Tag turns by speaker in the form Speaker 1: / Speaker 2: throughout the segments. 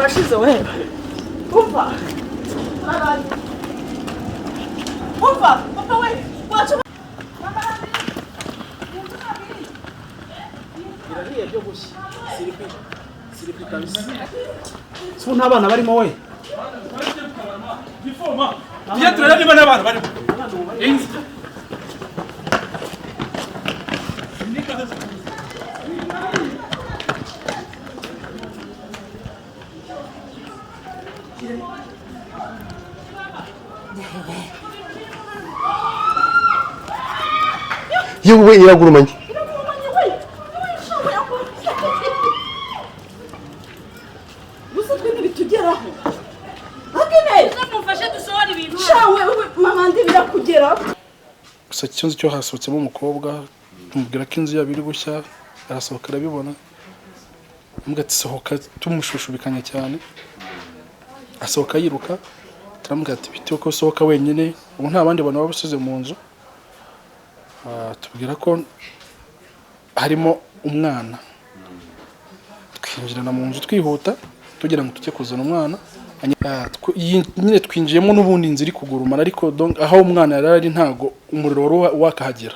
Speaker 1: Turashize we. Umva, turarangiye. Umva papa we wacu.
Speaker 2: Birahiye byo gushya. Siripi. Siripi kabisa. Si nta bana barimo we.
Speaker 3: Tujye turebe niba n'abantu barimo.
Speaker 4: Yewe, iragurumanye.
Speaker 1: Iragurumanye we. Gusa twe ntibitugeraho, Agnes.
Speaker 5: Mufashe dusohora ibintu.
Speaker 1: Shawe we, mama, ndi birakugeraho.
Speaker 3: Gusa ikibazo cyo hasohotsemo umukobwa, tumubwira ko inzu yabo iri gushya, arasohoka arabibona. Amubwira ati: "Sohoka," tumushushubikanya cyane, asohoka yiruka. Turamubwira ati: "Bitewe ko usohoka wenyine, ubu nta bandi bantu baba usize mu nzu?" Tubwira ko harimo umwana. Twinjirana mu nzu twihuta tugira ngo tujye kuzana umwana. Nyine twinjiyemo n'ubundi inzu iri kugurumana, ariko aho umwana yari ari ntago umuriro wari wakahagera,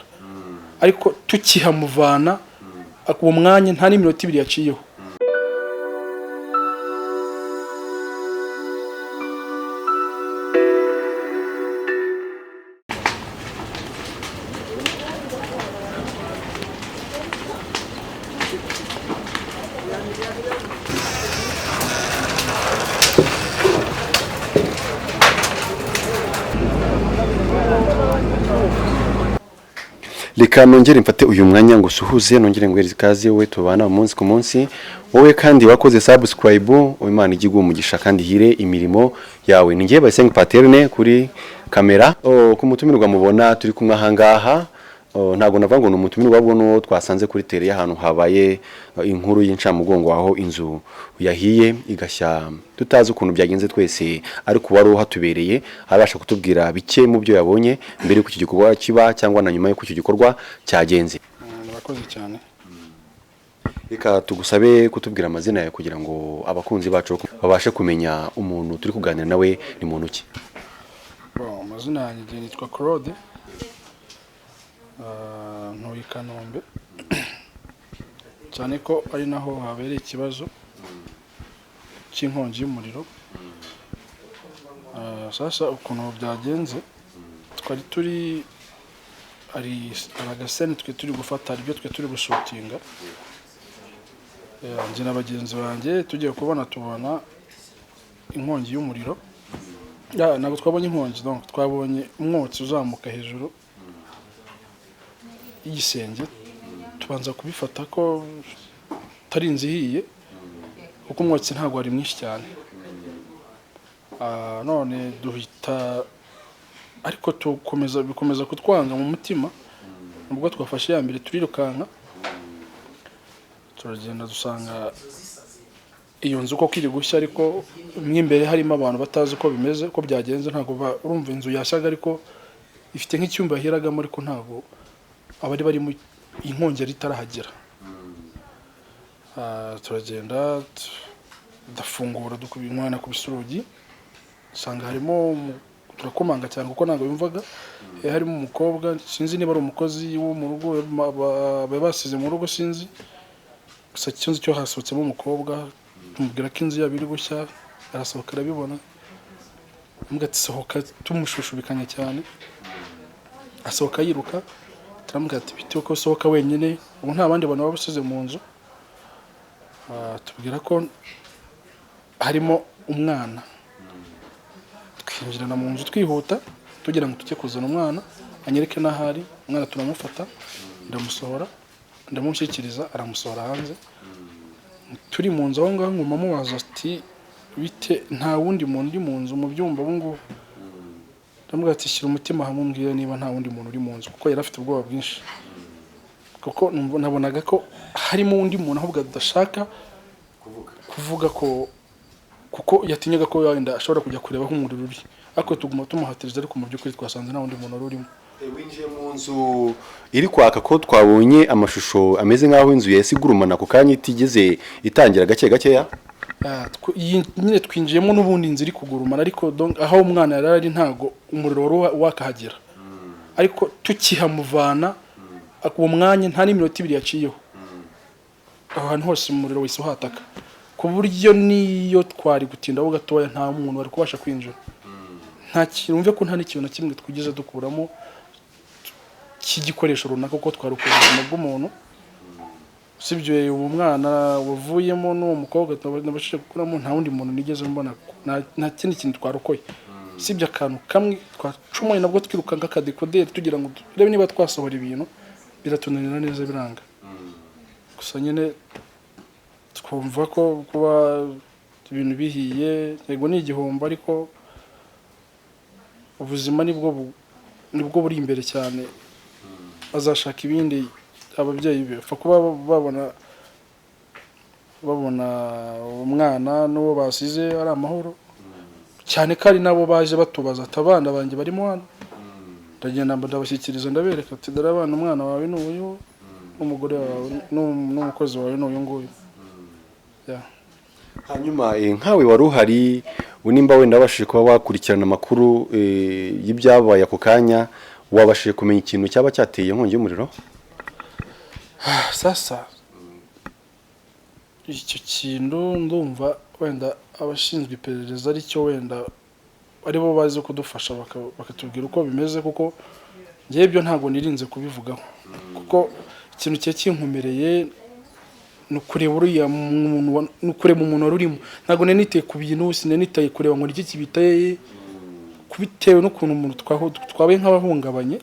Speaker 3: ariko tukihamuvana uwo mwanya, nta n'iminota 2 yaciyeho.
Speaker 4: Reka nongere mfate uyu mwanya ngo usuhuze, nongere nguhereze ikaze wowe tubana umunsi ku munsi, wowe kandi wakoze subscribe. Imana ijye iguha umugisha kandi hire imirimo yawe. Ni njye Bayisenge Paterne kuri kamera. Oh, ku mutumirwa mubona turi kumwe aha ngaha, oh, ntabwo navuga ngo ni umutumirwa, ahubwo n'uwo twasanze kuri terrain y'ahantu habaye inkuru y'incamugongo, aho inzu yahiye igashya tutazi ukuntu byagenze twese, ariko uwari uhatubereye abasha kutubwira bike mu byo yabonye mbere y'uko icyo gikorwa kiba cyangwa na nyuma y'uko icyo gikorwa cyagenze.
Speaker 3: Murakoze cyane.
Speaker 4: Reka tugusabe kutubwira amazina yawe kugira ngo abakunzi bacu babashe kumenya umuntu turi kuganira nawe ni muntu ki.
Speaker 3: Bon, amazina yanjye njye nitwa Claude. Ntuye i Kanombe, cyane ko ari naho habereye ikibazo cy'inkongi y'umuriro. Sasa ukuntu byagenze, twari turi hari agascène twe turi gufata, hari ibyo twe turi gushootinga. Njye na bagenzi banjye tugiye kubona tubona inkongi y'umuriro. Ntabwo twabonye inkongi, donc twabonye umwotsi uzamuka hejuru y'igisenge, tubanza kubifata ko atari inzu ihiye kuko umwotsi ntabwo wari mwinshi cyane. None duhita, ariko tukomeza, bikomeza kutwanga mu mutima. Ubwo twafashe iya mbere turirukanka, turagenda dusanga iyo nzu koko iri gushya, ariko mo imbere harimo abantu batazi uko bimeze, uko byagenze. Ntabwo urumva, inzu yashyaga ariko ifite nk'icyumba yahiragamo, ariko ntabwo abari barimo, inkongi yari itarahagera. Turagenda ndafungura, dukuba umwana kubisa urugi, dusanga harimo turakomanga cyane kuko ntabwo yumvaga. Harimo umukobwa, sinzi niba ari umukozi wo mu rugo basize mu rugo, sinzi. Gusa ikibazo cyo hasohotsemo umukobwa, tumubwira ko inzu yabo iri gushya, arasohoka arabibona. Amubwira ati: "Sohoka," tumushushubikanya cyane, asohoka yiruka. Turamubwira ati: "Bitewe ko usohoka wenyine, ubu nta bandi bantu baba usize mu nzu?" Tubwira ko harimo umwana. Twinjirana mu nzu twihuta tugira ngo tujye kuzana umwana anyereke n'ahari umwana. Turamufata, ndamusohora, ndamushyikiriza, aramusohora hanze. Turi mu nzu aho ngaho, nguma mubaza ati: "Bite, nta wundi muntu uri mu nzu mu byumba ubu ngubu?" Ndamubwira ati: "Shyira umutima hamwe, umbwire niba nta wundi muntu uri mu nzu," kuko yari afite ubwoba bwinshi, kuko nabonaga ko harimo undi muntu ahubwo adashaka kuvuga ko kuko yatinyaga ko wenda ashobora kujya kureba aho umuriro uri. Ariko tuguma tumuhatiriza, ariko mu by'ukuri twasanze nta wundi muntu wari urimo.
Speaker 4: Winjiye mu nzu iri kwaka, ko twabonye amashusho ameze nk'aho inzu yahise igurumana ako kanya itigeze itangira gake gakeya?
Speaker 3: Iyi nyine twinjiyemo n'ubundi inzu iri kugurumana, ariko donc aho umwana yari ari ntago umuriro wari wakahagera, ariko tukihamuvana uwo mwanya, nta n'iminota 2 yaciyeho, aho hantu hose umuriro wahise uhataka, ku buryo n'iyo twari gutindaho gatoya nta muntu wari kubasha kwinjira. Nta kintu, wumve ko nta n'ikintu na kimwe twigeze dukuramo cy'igikoresho runaka, kuko twarokoye ubuzima bw'umuntu. Usibye uwo mwana wavuyemo n'uwo mukobwa nabashije gukuramo, nta wundi muntu nigeze mbona, nta kindi kintu twarokoye usibye akantu kamwe twacumuye, nabwo twirukanka akadekoderi tugira ngo turebe niba twasohora ibintu, biratunanira neza biranga. Gusa nyine twumva ko kuba ibintu bihiye, yego ni igihombo, ariko ubuzima nibwo buri imbere cyane. Bazashaka ibindi ababyeyi be, bapfa kuba babona umwana n'uwo basize ari amahoro, cyane ko ari nabo baje batubaza ati: "Abana banjye barimo hano." Ndagenda ndabashyikiriza, ndabereka ati: "Dore abana, umwana wawe ni uyu, n'umugore wawe n'umukozi wawe ni uyu nguyu." Yeah.
Speaker 4: Hanyuma nkawe wari uhari, nimba wenda wabashije kuba wakurikirana amakuru y'ibyabaye ako kanya, wabashije kumenya ikintu cyaba cyateye inkongi y'umuriro?
Speaker 3: Sasa icyo kintu ndumva wenda abashinzwe iperereza aricyo wenda aribo bazi kudufasha, bakatubwira uko bimeze, kuko njyewe ibyo ntabwo nirinze kubivugaho, kuko ikintu kiba kinkomereye ni ukureba uriya muntu ni ukureba umuntu wari urimo. Ntabwo nari nitaye ku bintu, sinari nitaye kureba ngo niki kibiteye, bitewe n'ukuntu umuntu twabaye nk'abahungabanye.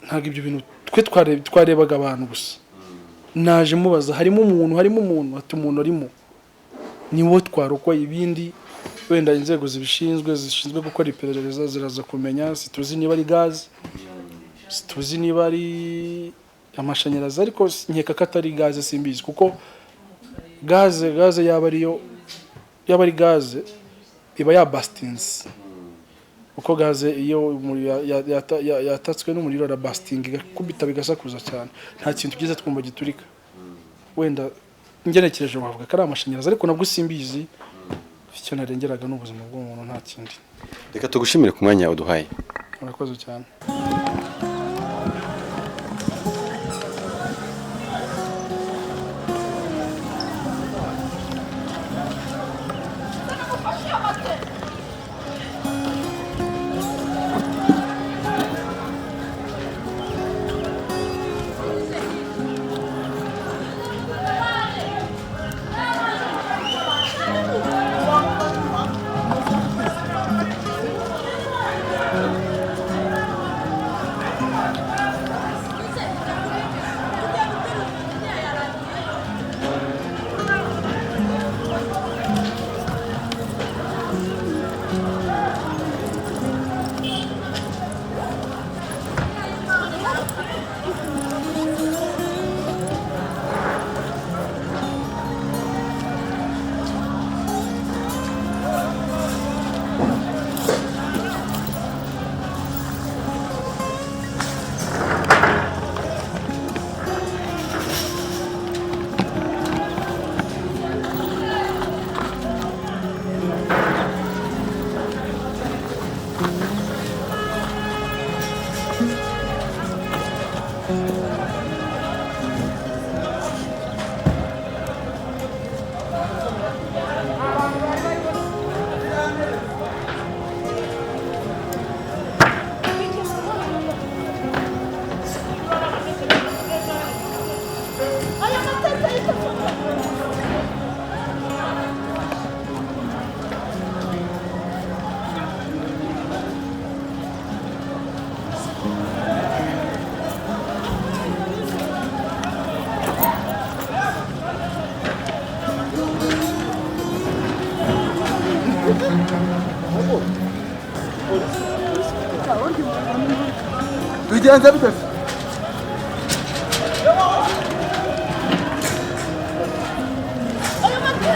Speaker 3: Ntabwo ibyo bintu twe twarebaga abantu gusa. Naje mubaza: "Harimo umuntu? Harimo umuntu?" Ati: "Umuntu arimo, niwo twarokoye." Ibindi wenda inzego zibishinzwe zishinzwe gukora iperereza ziraza kumenya. Situzi niba ari gaze, situzi niba ari amashanyarazi, ariko nkeka ko atari gaze, simbizi, kuko gaze yaba ariyo, yaba ari gaze iba yabasitinze, kuko gaze iyo umuriro yatatswe n'umuriro arabasitinga, igakubita bigasakuza cyane. Nta kintu tugeze twumva giturika. Wenda ngenekereje bavuga ko ari amashanyarazi, ariko nabwo simbizi. Icyo narengeraga ni ubuzima bw'umuntu, nta kindi.
Speaker 4: Reka tugushimire ku mwanya uduhaye.
Speaker 3: Murakoze cyane.
Speaker 1: Aya mateka yitwa
Speaker 2: Bigenze bite se?
Speaker 1: Aya mateka.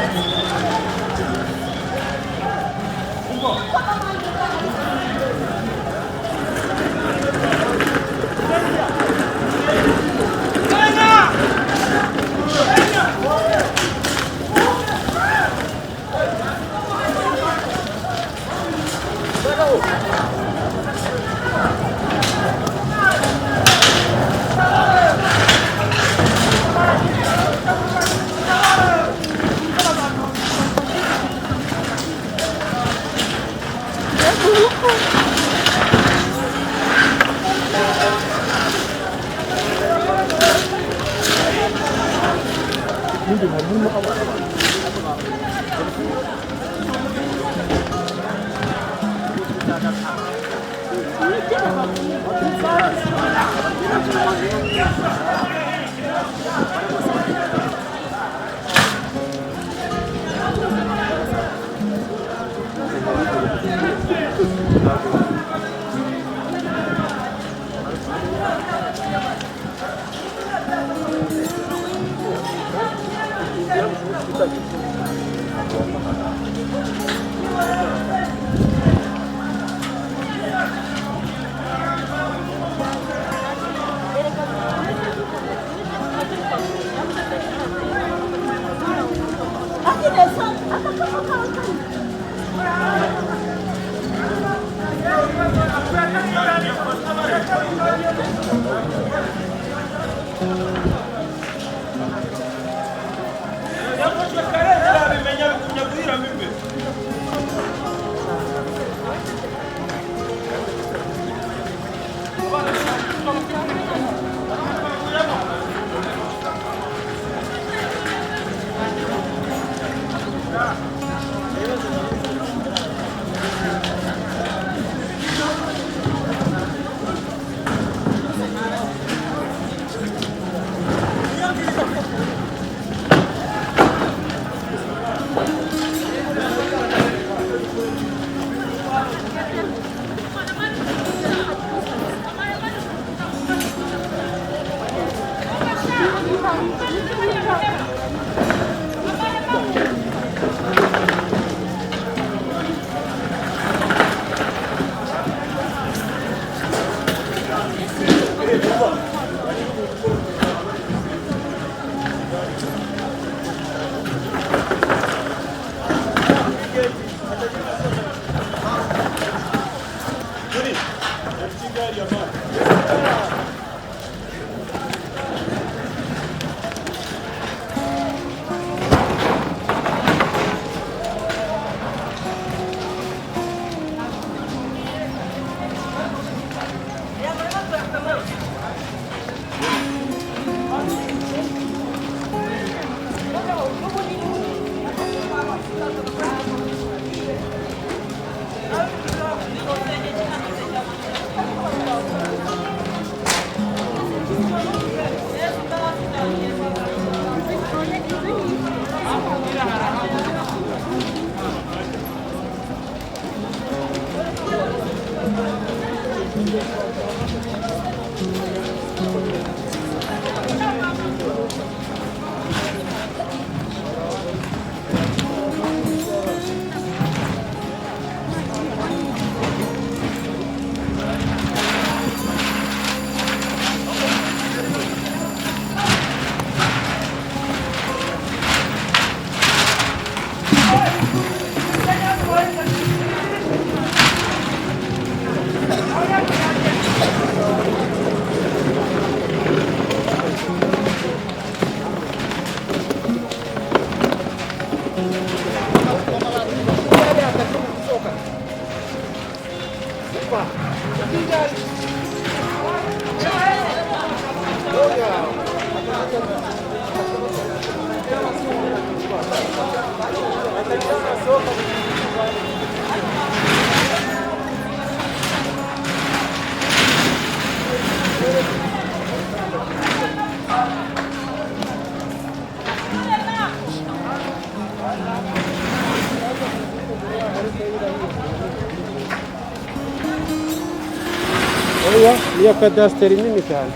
Speaker 2: Oya, niyo kadasiteri nini cyane.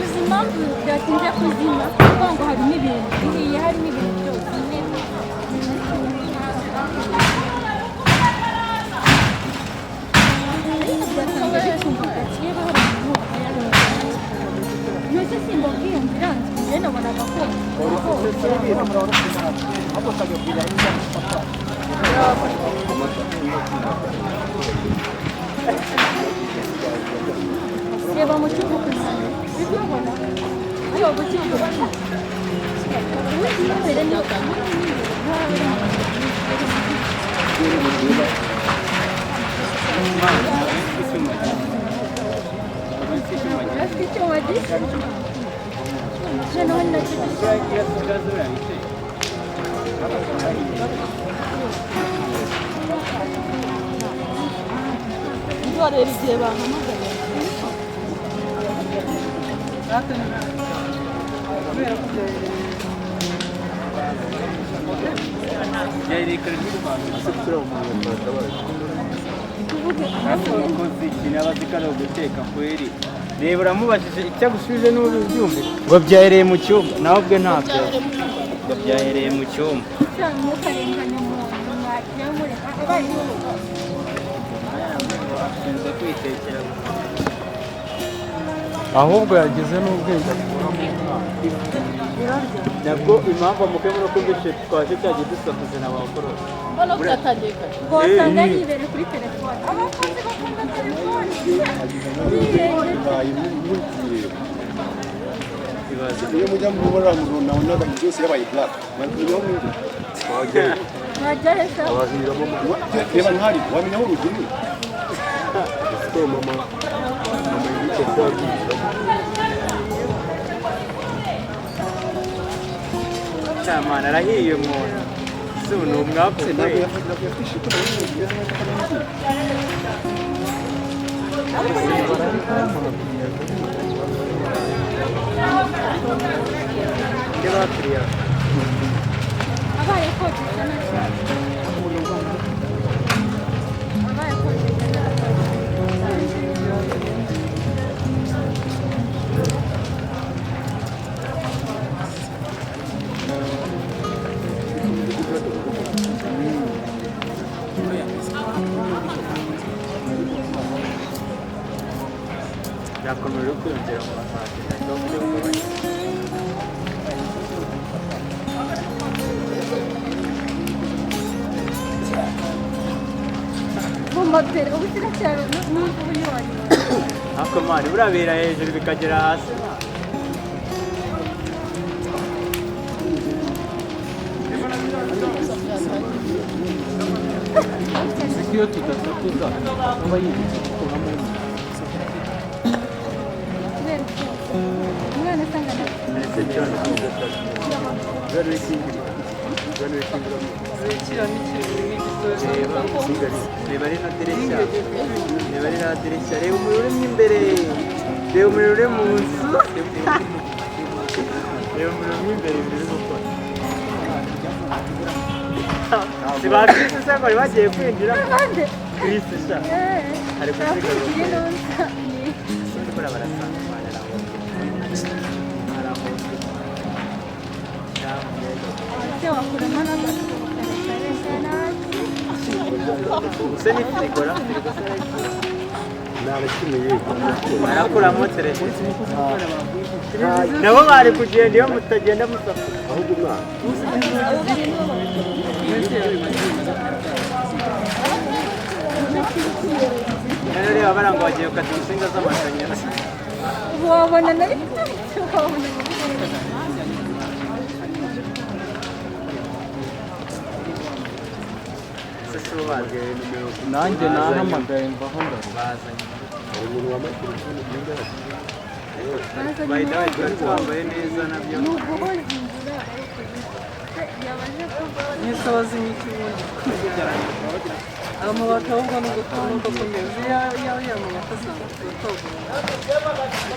Speaker 1: Uzi impamvu byatinze kuzima kuko ngo harimo ibintu bihiye, harimo ibintu byose. Ariko byatangiye bikumva gake bahora mu mwuka. Yose simbabwiye ngo iranzwe, njye nabonaga ko Reba mu cyumba ukuntu uri kubibona, ariko mu cyumba ubundi mo imbere ni ubundi mo imbere nta Afite icyuma gishya noneho ni nacyo gishya.
Speaker 5: Bareba igihe bahamagaye kubera ko
Speaker 6: Abakozi ikintu aba azi ko ari uguteka kweri. Reba uramubajije icyo agusubije n'ubu ubyumve ngo byahereye mu cyumba, nawe ubwe ntabyo ngo byahereye mu cyumba.
Speaker 1: Ntukarenganye umuntu mwagiye mureka abaye.
Speaker 6: Ashinzwe kwitekera gusa.
Speaker 7: Ahubwo yagize n'ubwenge akuramo umwana.
Speaker 6: Nabwo impamvu amukemura ko mbese twaje cyagiye dusakuze na bakorora.
Speaker 5: Mbona byatangiye kare.
Speaker 1: Ngo wasanga yibereye kuri telefone, abakozi bakunda telefone
Speaker 4: Iyo mujya mubona mubona nabonaga byose yabaye black. Mwamenya aho mwinjira.
Speaker 1: Wajya heza.
Speaker 4: Reba ntari wamenya aho urugi ruri.
Speaker 6: Cyamana arahiye umuntu si ubu ni umwaku
Speaker 4: Ntabwo
Speaker 6: kwe.
Speaker 4: Yafashe ko nawe.
Speaker 6: Icyo bakiriya.
Speaker 1: Abaye akodesha nta kibazo, abaye akodesha nta kibazo.
Speaker 6: Byakomeje kwiyongera mu masantire no mu buryo.
Speaker 1: Mu moteri ubu kiracyari n'ubu unyuranye.
Speaker 6: Ariko mani burabera hejuru bikagera hasi.
Speaker 7: Iyo tudasakuza aba yibutse gukuramo umwana.
Speaker 1: Kubera ukuntu umwana asanga
Speaker 6: Ndetse cyane. Reba, reba rino dirishya, reba rino dirishya, reba umuriro urimo imbere, reba umuriro uri mu nzu, reba umuriro urimo imbere ibintu uri gukora. Si ba Chris se bari bagiye kwinjira?
Speaker 1: Abandi.
Speaker 6: Chris sha ari kuziga.
Speaker 1: Nakurikiye neza.
Speaker 6: Buriya barasanga Imana arahombye, arahombye.
Speaker 1: Ese wakuramo n'agasuku karekare nabi?
Speaker 6: Use ni firigo ra firigo se barakuramo televiziyo, nabo bari kugenda iyo mutagenda musakuza.
Speaker 4: Ahubwo umwana.
Speaker 6: Rero reba baranga bagiye gukata insinga z'amashanyarazi.
Speaker 1: Ubu wabona nari wabona.
Speaker 6: Ese si bo babwiye nimero?
Speaker 7: Nanjye nahamagaye mvaho ndaruha.
Speaker 6: Bazanye.
Speaker 4: Hari umuntu wambaye telefone by'indabo.
Speaker 6: By the way, twari twambaye neza nabyo.
Speaker 1: Ni uguhoza inzira yabaje kuba.
Speaker 5: Mwese wazimye ikibuno. Amabati ahubwo ni ugutunuka akomeza iyo iyo amabati asanzwe turatogora.